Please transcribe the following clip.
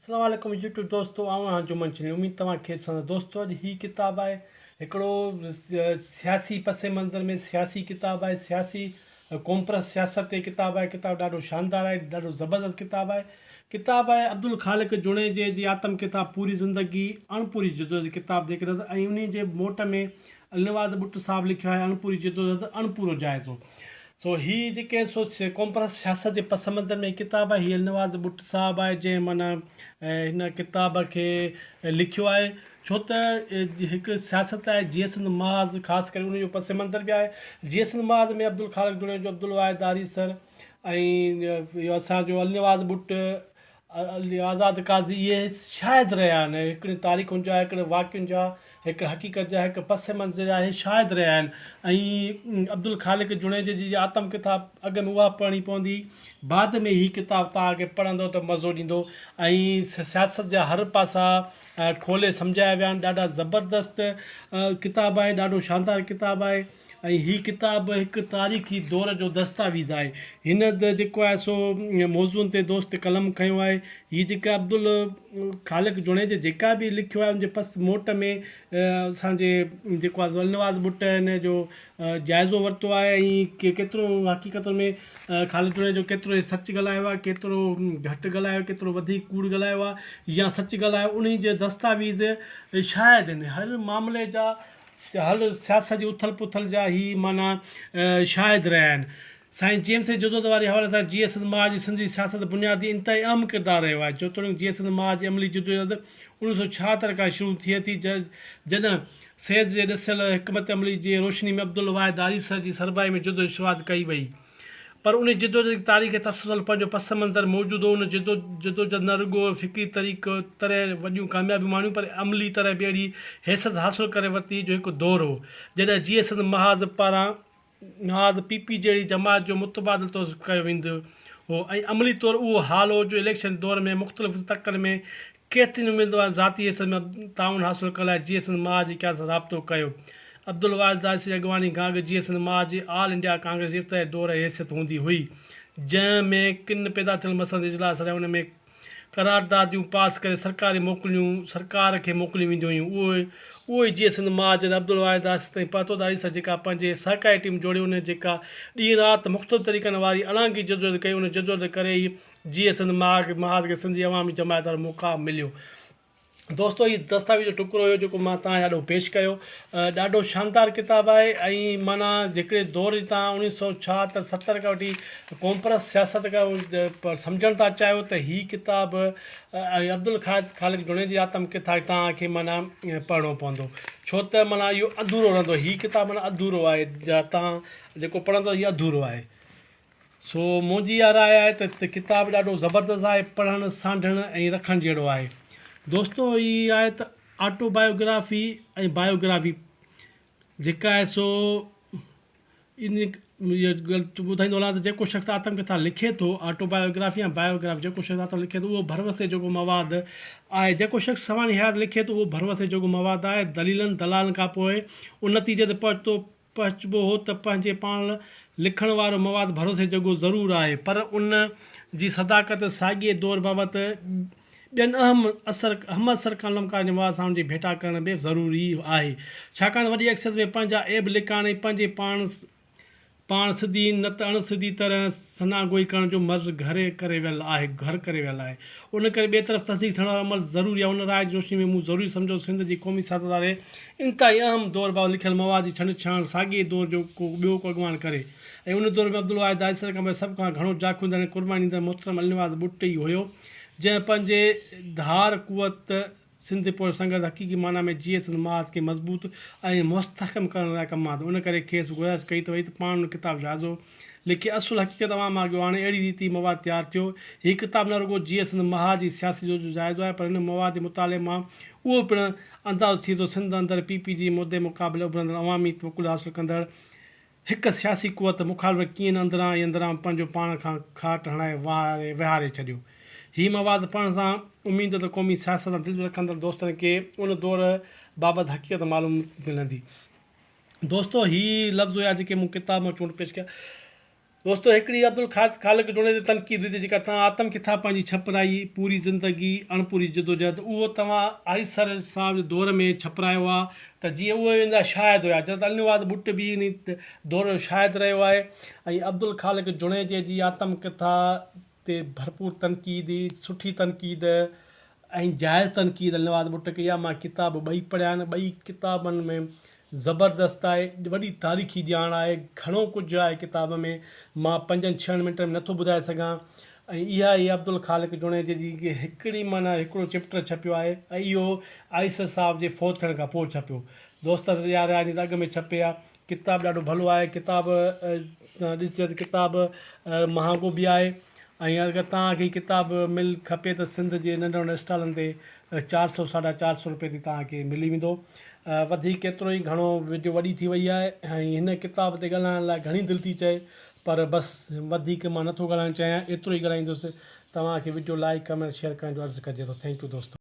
اسلام عليڪم يوٽيوب دوستو آئون آهيان جمن چنيو اميد توهان خير سان دوستو اڄ هي ڪتاب آهي هڪڙو سياسي پس منظر ۾ سياسي ڪتاب آهي سياسي قومپرست سياست تي ڪتاب آهي ڪتاب ڏاڍو شاندار آهي ڏاڍو زبردست ڪتاب آهي ڪتاب آهي عبدالخالق جوڻيجي جي آتم ڪٿا پوري زندگي اڻپوري جدوجهد ڪتاب جيڪڏهن ۽ انهي جي موٽ ۾ النواز ٻٽ صاحب لکيو آهي اڻپوري جدوجهد اڻپورو جائزو. سو هي جيڪي سو قومپرست سياست جي پس منظر ۾ ڪتاب آهي هي النواز ٻٽ صاحب آهي جنهن معنيٰ هن ڪتاب کي لکيو آهي ڇو ته هڪ سياست آهي جيئي سنڌ محاذ خاص ڪري ان جو پس منظر به آهي جيئي سنڌ محاذ ۾ عبدالخالق جوڻيجو عبدالواحد آريسر ۽ اهو اسان جو النواز ٻٽ علي آزاد قاضي اهي شاهد رهيا آهن. هڪڙي تاريخن جا، هڪڙي واقعن جا، هڪ حقيقت جا، هڪ پس منظر جا اهي شاهد رهيا آهن ۽ عبدالخالق جوڻيجي جي آتم ڪٿا اڳ ۾ اها پڙهڻي پوندي بعد ۾ هي ڪتاب توهان کي پڙهندو ته مزو ڏيندو ۽ سياست جا هر پاسا کولي سمجهايا ويا آهن ڏاڍا زبردست ڪتاب آهي ڏاڍو شاندار ڪتاب آهي. ۽ هي ڪتاب هڪ تاريخي دور جو دستاويز آهي. هن جيڪو آهي سو موضوعن تي دوست قلم کنيو آهي. هي جيڪا عبدالخالق جوڻيجي جيڪا به لکيو آهي ان جي پس موٽ ۾ اسان جي جيڪو آهي النواز ٻٽ هن جو جائزو ورتو آهي ۽ ڪيترو حقيقت ۾ خالد جوڻيجو ڪيترو سچ ڳالهايو آهي ڪيترو گهٽ ڳالهايو ڪيترو وڌيڪ ڪوڙ ڳالهايو آهي يا سچ ڳالهايو انهي جي دستاويز شاهد آهن هر معاملي جا هل سياست جي اٿل پٿل جا هي معنيٰ شاهد رهيا آهن. سائين جي ايم سيد جدوجهد واري حوالي سان جيئي سنڌ ماء جي سنڌ جي سياست تي بنيادي انتهائي اهم ڪردار رهيو آهي. جيتوڻيڪ جيئي سنڌ ماء جي عملي جدوجهد 1976 کان شروع ٿئي ٿي جڏهن سيد جي ڏسيل حڪمت عملي جي روشني ۾ عبدالواحد آريسر جي سربراهي ۾ جدوجهد جي شروعات ڪئي وئي. پر ان جدوجھد جي تاريخ تسلسل پنھنجو پس منظر موجود ھو. ان جدوجھد نه رڳو فڪري طرح وڏيون ڪاميابيون ماڻيون پر عملي طرح به اھڙي حيثيت حاصل ڪري ورتي جو ھڪ دور ھو جڏھن جيئي سنڌ محاذ پاران محاذ پي پي جهڙي جماعت جو متبادل توصيف ڪيو ويندو ھو ۽ عملي طور اھو حال ھو جو اليڪشن دور ۾ مختلف تڪن ۾ ڪيترين اميدوارن ذاتي حيثيت ۾ تعاون حاصل ڪرڻ لاء جيئي سنڌ محاذ جي قيادت سان رابطو ڪيو. عبدالواحد داسي جي اڳواڻي کان اڳ جيئي سنڌ محاذ جي آل انڊيا ڪانگريس جي افتتاحي دور ۽ حيثيت هوندي هئي، جنهن ۾ ڪن پيدا ٿيل مسئلن تي اجلاس سڏائي ان ۾ قرارداديون پاس ڪري سرڪاري موڪليون سرڪار کي موڪليون وينديون هيون. اهو اهو ئي جيئي سنڌ محاذ جڏهن عبدالواحد داسي تائين پهتو ته آريسر جيڪا پنهنجي سهڪاري ٽيم جوڙي ان جيڪا ڏينهن رات مختلف طريقن واري اڻانگي جدوجهد ڪئي ان جدوجهد ڪري ئي جيئي سنڌ محاذ کي سنڌ جي عوامي جماعت وارو مقام مليو. دوستو هي دستاويز جو ٽڪرو هيو جيڪو مان توهان جي آڏو پيش ڪيو. ڏاڍو شاندار ڪتاب آهي ۽ معنيٰ جيڪڏهن دور جي توهان اوڻيهه سئو ڇاهتر ستر کان وٺي قومپرست سياست کان سمجهڻ ٿا چاهيو ته هي ڪتاب ۽ عبدالخالق جوڻيجي جي آتم ڪٿا توهان کي معنيٰ پڙهڻو پوندو ڇو ته معنيٰ اهو اڌورو رهندو هي ڪتاب معنيٰ اڌورو آهي جا توهان جيڪو پڙهندو هي اڌورو آهي. سو منهنجي اها راء آهي ته ڪتاب ڏاڍو زبردست آهي پڙهڻ، سانڍڻ ۽ رکڻ جهڙو آهي. دوستو هي آهي ته آٽو بايوگرافي ۽ بايوگرافي جيڪا آهي سو ان ٻڌائيندو هلان ته جيڪو شخص آتم ڪٿا لکي ٿو آٽو بايوگرافي يا بايوگرافي جيڪو شخص آتم لکي ٿو اهو ڀروسي جوڳو مواد آهي جيڪو شخص سوانح حيات لکي ٿو اهو ڀروسي جوڳو مواد آهي دليلن دلائلن کان پوء ان نتيجي تي پهچتو پهچبو هو ته پنهنجي پاڻ لکڻ وارو مواد ڀروسي جوڳو ضرور آهي پر ان جي صداقت ساڳئي دور بابت ٻين اهم اثر همعصر قلمڪارن جي مواد سان ان جي ڀيٽا ڪرڻ به ضروري آهي ڇاڪاڻ ته وڏي اڪثريت ۾ پنهنجا عيب لڪائڻ ۽ پنهنجي پاڻ پاڻ سڌي نه ته اڻ سڌي طرح ثنا گوئي ڪرڻ جو مرض گهر ڪري ويل آهي گهر ڪري ويل آهي. ان ڪري ٻئي طرف تصديق ٿيڻ وارو عمل ضروري آهي. ان راء جي روشني ۾ مون ضروري سمجهيو ته سنڌ جي قومي سياست واري انتهائي اهم دور بابت لکيل مواد جي ڇنڊ ڇاڻ ساڳئي دور جو ڪو ٻيو ڪو اڳواڻ ڪري ۽ ان دور ۾ عبدالواحد دايسر کان پوء سڀ کان گهڻو جاکوڙيندڙ ۽ قرباني ڏيندڙ محترم النواز ٻٽ ئي هيو جنهن پنهنجي ڌار قوت سنڌ پوء سنگت حقيقي معنيٰ ۾ جيئي سنڌ محاذ کي مضبوط ۽ مستحڪم ڪرڻ لاء ڪم آندو. ان ڪري کيس گذارش ڪئي ته وئي ته پاڻ ان ڪتاب جو جائزو لکي اصل حقيقت عوام آڳيو آڻي. اهڙي ريت هي مواد تيار ٿيو. هي ڪتاب نه رڳو جيئي سنڌ محاذ جي سياسي جوڙجڪ جو جائزو آهي پر هن مواد جي مطالعي مان اهو پڻ اندازو ٿئي ٿو سنڌ اندر پي پي جي مدي مقابلي اڀرندڙ عوامي توڪل حاصل ڪندڙ هڪ سياسي قوت مخالف ڪيئن نه اندران ئي اندران پنهنجو پاڻ کان کاٽ هڻائي وهاري ويهاري ڇڏيو. هي مواد پڙهڻ سان اميد ته قومي سياست سان دلچسپي رکندڙ دوستن کي ان دور بابت حقيقت معلوم ملندي. دوستو هي لفظ هيا جيڪي مون ڪتاب مان چونڊ پيش ڪيا. دوستو هڪڙي عبدالخالق جوڻيجي تي تنقيد هئي ته جيڪا توهان آتم ڪٿا پنهنجي ڇپرائي پوري زندگي اڻپوري جدوجهد اهو توهان آريسر صاحب جي دور ۾ ڇپرايو آ ته جيئن اهي ان جا شاهد هيا جڏهن ته النواز ٻٽ به انهي دور جو شاهد رهيو آهي ۽ عبدالخالق جوڻيجي جي آتم ڪٿا تي ڀرپور تنقيد سٺي تنقيد ۽ جائز تنقيد النواز ٻٽ ڪئي آهي. مان ڪتاب ٻئي پڙهيا آهن. ٻئي ڪتابن ۾ زبردست آهي. وڏي تاريخي ڄاڻ آهي. گهڻو ڪجهه آهي ڪتاب ۾. مان پنجن ڇهن منٽن ۾ نٿو ٻڌائي سگهان. ۽ اها ئي عبدالخالق جوڻيجي جي هڪڙي معنيٰ هڪڙو چيپٽر ڇپيو آهي ۽ اهو آئيسر صاحب جي فوت ٿيڻ کان پوء ڇپيو. دوست يا رهيا ته اڳ ۾ ڇپي ها. ڪتاب ڏاڍو ڀلو آهي ڪتاب ڏسجي ته ڪتاب مهانگو به آهي ۽ اگر توهان کي ڪتاب مل کپي ته سنڌ جي ننڍن ننڍن اسٽالن تي چار سو ساڍا چار سو روپئي تي توهان کي ملي ويندو وڌيڪ ڪيترو ئي گهڻو وڊيو وڏي ٿي وئي آهي ۽ هن ڪتاب تي ڳالهائڻ لاء گهڻي دل ٿي چئي پر بس وڌيڪ مان نٿو ڳالهائڻ چاهيان ايترو ئي ڳالهائيندس توهان کي وڊيو لائڪ ڪمينٽ شيئر ڪرڻ جو عرض ڪجي ٿو thank you دوستو.